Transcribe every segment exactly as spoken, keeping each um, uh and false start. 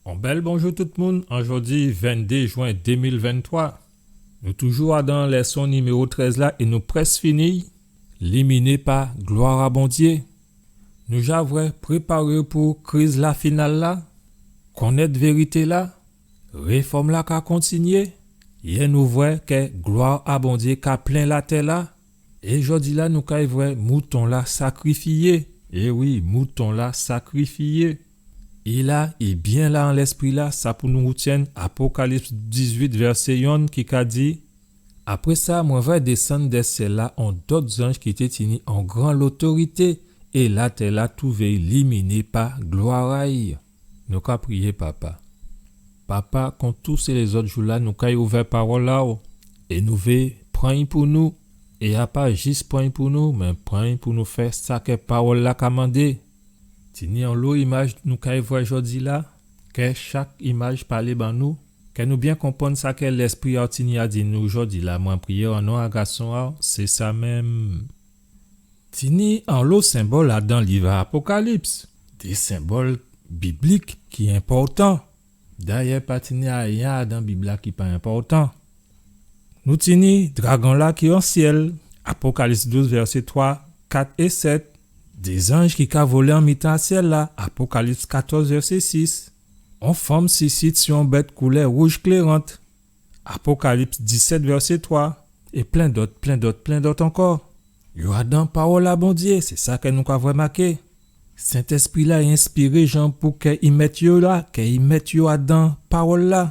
On bèl bonjou tout moun, an jòdi venndé jwen dé mil venntwa. Nou toujou adan lèson niméwo trèz la é nou prèsk fini. Liminé pa glwa a Bondyé. Nou ja vwè préparé pou kriz la final la, konnèt vérité la, réfòm la ka kontinyé. Yè nou vwè kè glwa a Bondyé ka plen latè la. É jòdi la nou kay vwè mouton la sakrifiyé. É wi, mouton la sakrifiyé. I la, i byen la an lèspri la, sa pou nou rètyenn Apokalips dizuit vèsé yonn ki ka di, Apré sa, mwen vwè désann dè syèl la on dòt zanj ki té tini on gran lotorité, é latè la touvé liminé pa glwa a'y. Nou ka priyé, Papa. Papa, kon tout sé lézòt jou la, nou kay ouvè pawòl a'w, é nou vé pran'y pou nou, é a pa jis pran'y pou nou, mé pran'y pou nou fè sa kè pawòl la ka mandé. Tini onlo imaj nou kay vwè jòdi la, kè chak imaj palé ban nou, kè nou byen konprann sa kè Lèspri a'w tini a di nou jòdi la, mwen priyé an non a Gason a'w, sé sa menm. Tini onlo senbòl adan liv a Apokalips, dé senbòl biblik ki enpòtan. Dayè, pa tini ayen adan Bib la ki pa enpòtan. Nou tini dragon la ki an syèl, Apokalips douz, vèsé twa, kat é sèt. Dé zanj ki ka volé an mitan a syèl la, Apokalips katòz, vèsé sis. On fanm sisit si on bèt koulè wouj klérant, Apokalips disèt, vèsé twa, é plen dòt, plen dòt, plen dòt ankò. Yo adan pawòl a Bondyé, sé sa kè nou ka vwè maké. Sentèspri la enspiré Jan pou kè i mèt yo la, kè i mèt yo adan pawòl la.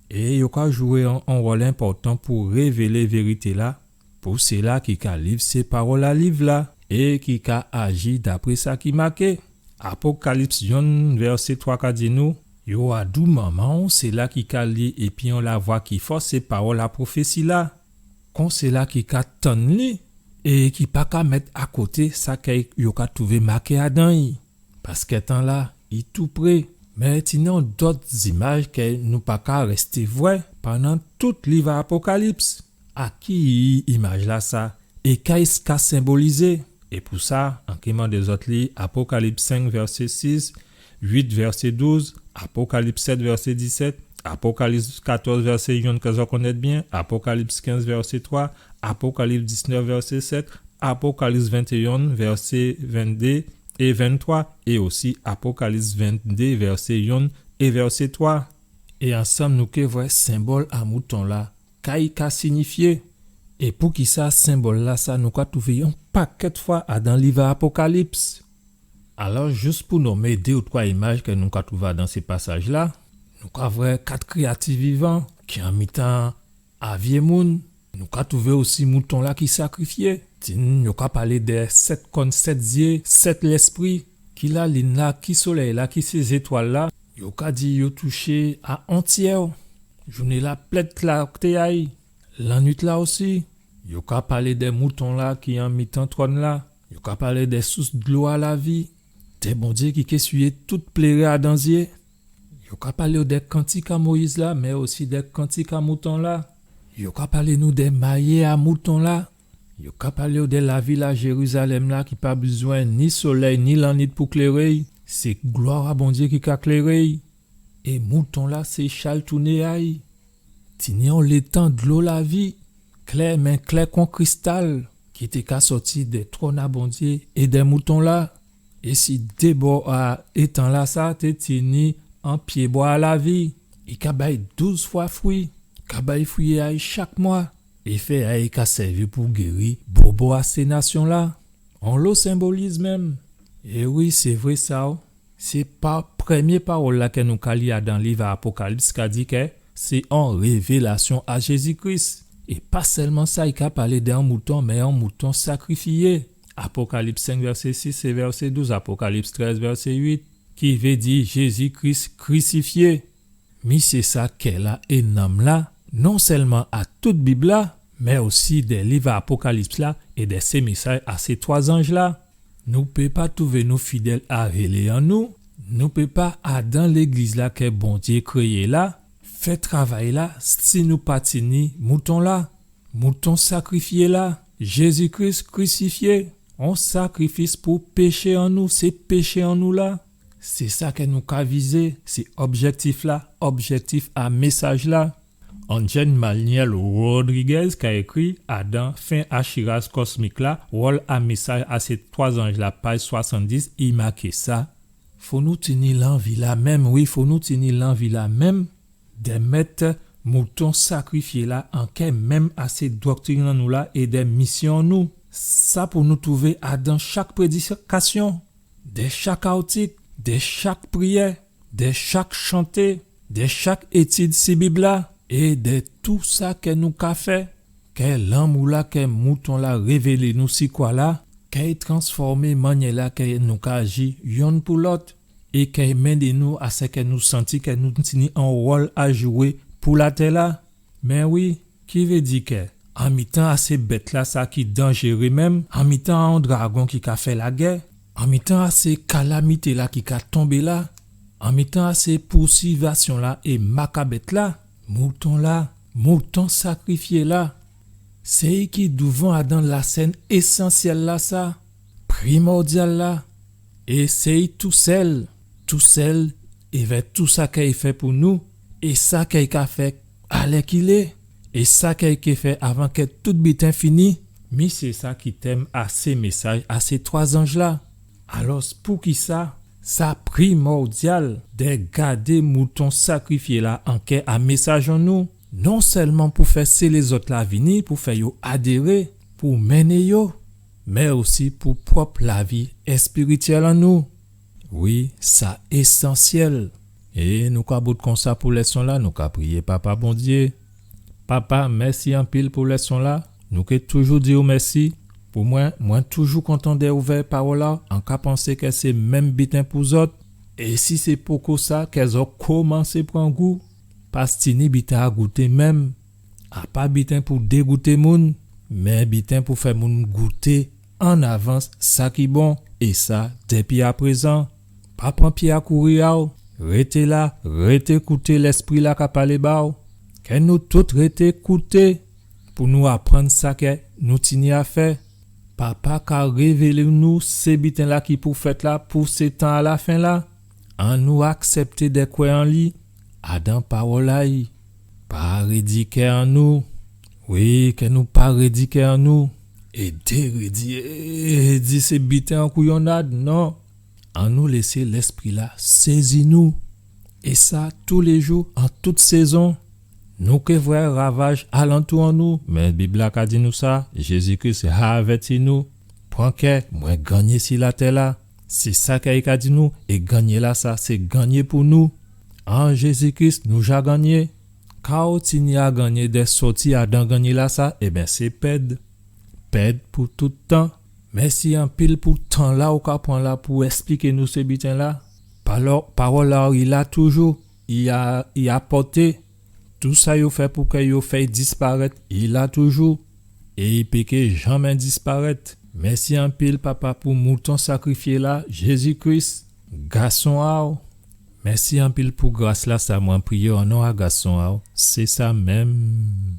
É yo ka jwé on, on wòl enpòtan pou révélé vérité la, pou sila ki ka li sé pawòl a liv la, é ki ka aji dapré sa ki maké. Apokalips yonn vèsé twa ka di nou, yo a dou manman sila ki ka li épi on lavwa ki fò sé pawòl a pwofési la. Kon sila ki ka tann li, é ki pa ka mèt akoté sa kè yo ka touvé maké adan i. Paskè tan la, i tou pré. Mé tini on dòt zimaj kè nou pa ka rèsté vwè pandan tout liv a Apokalips. A ki i imaj la sa? É ka i ka senbolizé? É pou sa, an ké mandé zòt li Apokalips senk vèsé sis, uit vèsé douz, Apokalips sèt vèsé disèt, Apokalips katòz vèsé yonn kè zòt konnèt byen, Apokalips kenz vèsé twa, Apokalips diznèf vèsé sèt, Apokalips ventéyonn vèsé venndé é venntwa, é osi Apokalips venndé vèsé yonn é vèsé twa. É ansanm nou ké vwè senbòl a mouton la, ka i ka sinifyé. É poukisa senbòl la sa nou ka touvé on pakèt fwa adan liv a Apokalips. Alò, jis pou nonmé dé ou twa imaj kè nou ka touvé adan sé pasaj la, nou ka vwè kat kréyati vivan ki an mitan a vyé moun. Nou ka touvé osi mouton la ki sakrifyé. Tin, yo ka palé dè sèt kòn, sèt zyé, sèt lèspri, ki lalin la, ki solèy la, ki sé zétwal la. Yo ka di yo touché a on tyè. Jouné la pèd klarté a'y. Lannuit la osi. Yo ka palé dè mouton la ki an mitan twòn la. Yo ka palé dè sous dlo a lavi. Dè Bondyé ki ké siyé tout pléré adan zyé. Yo ka palé ou dè kantik a Moyiz la, mé osi dè kantik a mouton la. Yo ka palé nou dè mayé a mouton la. Yo ka palé ou dè lavil a Jérizalèm la ki pa bizwen ni solèy ni lannuit pou kléré'y. Sé glwa a Bondyé ki ka kléré'y. É mouton la sé chal touné a'y. Tini on létan dlo lavi, klè, mé klè kon kristal, ki té ka sòti dè twòn a Bondyé é dè mouton la. É si dé bò a étan la sa té tini on pyébwa a lavi, i ka bay douz fwa fwi, ka bay fwi a'y chak mwa, é fèy a'y ka sèvi pou géri bobo a sé nasyon la. Onlo senboliz menm. É wi, sé vré sa, o. Sé pa prèmyé pawòl la kè nou ka li adan liv a Apokalips ka di kè sé on révélasyon a Jézi Kris. É pa sèlman sa, i ka palé dè on mouton, mé on mouton sakrifyé. Apokalips senk vèsé sis é vèsé douz, Apokalips trèz vèsé uit, ki vé di Jézi Kris krisifyé. Mi sé sa kè la é nanm la, non sèlman a tout Bib la, mé osi dè liv a Apokalips la é dè sé mésaj a sé twa zanj la. Nou pé pa touvé nou fidèl a rélé an nou, nou pé pa adan légliz la kè Bondyé kréyé la, fè travay la, si nou pa tini mouton la. Mouton sakrifyé la, Jézi Kris krisifyé, on sakrifis pou péché an nou, sé péché an nou la. Sé sa kè nou ka vizé, sé objèktif-la, objèktif a mésaj-la. Angel Manuel Rodriguez ka ékri, adan Fen a Chiraz Kosmik-la, wòl a mésaj a sé twa zanj-la, paj swasanndis, i maké sa. Fò nou tini lanvi-la menm, wi, fò nou tini lanvi-la menm dè mèt mouton sakrifyé-la an kè menm a sé doktrin an nou la é dè misyon an nou. Sa pou nou twouvé adan chak prédikasyon, dè chak awtik, dè chak priyè, dè chak chanté, dè chak étid si Bib-la, é dè tou sa kè nou ka fè. Kè lanmou-la kè mouton-la révélé nou si kwa-la, kè i transfòmé mannyè-la kè nou ka aji yonn pou lòt, é kè i mennen nou a sè kè nou santi kè nou tini on wòl a jwé pou latè-la. Mé wi, ki vé di kè, an mitan a sé bèt-la sa ki danjéré menm, an mitan a on dragon ki ka fè lagè, an mitan a sé kalamité-la ki ka tonbé la, an mitan a sé pousuivasyon-la é makabèt-la, mouton-la, mouton sakrifyé-la, sé i ki douvan adan lasèn ésansyèl-la sa, primòdyal-la, é sé i tousèl, tousèl, évè tou sa kè i fè pou nou, é sa kè i ka fè alèkilé, é sa kè i ké fè avan kè tout biten fini. Mi sé sa ki tèm a sé mésaj a sé twa zanj-la. Alò, poukisa sa primòdyal dè gadé mouton sakrifyé-la an kè a mésaj an nou, non sèlman pou fè sé lézòt-la vini, pou fè yo adéré, pou mennen yo, mé osi pou pwòp lavi èspirityèl an nou. Wi, sa ésansyèl. É nou ka bout konsa pou lèson-la, nou ka priyé. Papa Bondyé, Papa, mèsi anpil pou lèson-la. Nou ké toujou di'w mèsi. Pou mwen, mwen toujou kontan dè ouvè pawòl-la, an ka pansé kè sé menm biten pou zòt. É si sé poko sa, kè zòt komansé pran gou, pas tini biten a gouté menm. A pa biten pou dégouté moun, mé biten pou fè moun gouté an avans sa ki bon, é sa dépi aprézan. Pa pran pyé a kouri a'w, rété la, rété kouté Lèspri-la ka palé ba'w. Kè nou tout rété kouté pou nou aprann sa kè nou tini a fè. Papa ka révélé nou sé biten-la ki pou fèt la pou sé tan a lafen la. Annou aksèpté dè kwè an li, adan pawòl a'y. Pa rédi kè an nou. Wi, kè nou pa rédi kè an nou. É dérédi, é di sé biten an kouyonnad, non. Annou lésé Lèspri-la sézi nou. É sa, toulé jou, an tout sézon. Nou ké vwè ravaj alantou an nou, mé Bib-la ka di nou sa, Jézi Kris avèti nou. Pran kè, mwen gannyé si latè-la. Sé sa kè i ka di nou, é gannyé-la sa, sé gannyé pou nou. An Jézi Kris, nou ja gannyé. Ka ou tini a gannyé dè sòti adan gannyé-la sa, ében, sé pèd. Pèd pou tout tan. Mèsi anpil pou tan-la ou ka pran la pou èspliké nou sé biten-la. Pawòl, pawòl-la, i la toujou, i a, i a pòté. Tou sa yo fè pou kè yo fè'y disparèt, i la toujou. É i pé ké janmé disparèt. Mèsi anpil, Papa, pou mouton sakrifyé-la, Jézi Kris, Gason a'w. Mèsi anpil pou gras-la, sa mwen priyé an non a Gason a'w. Sé sa menm.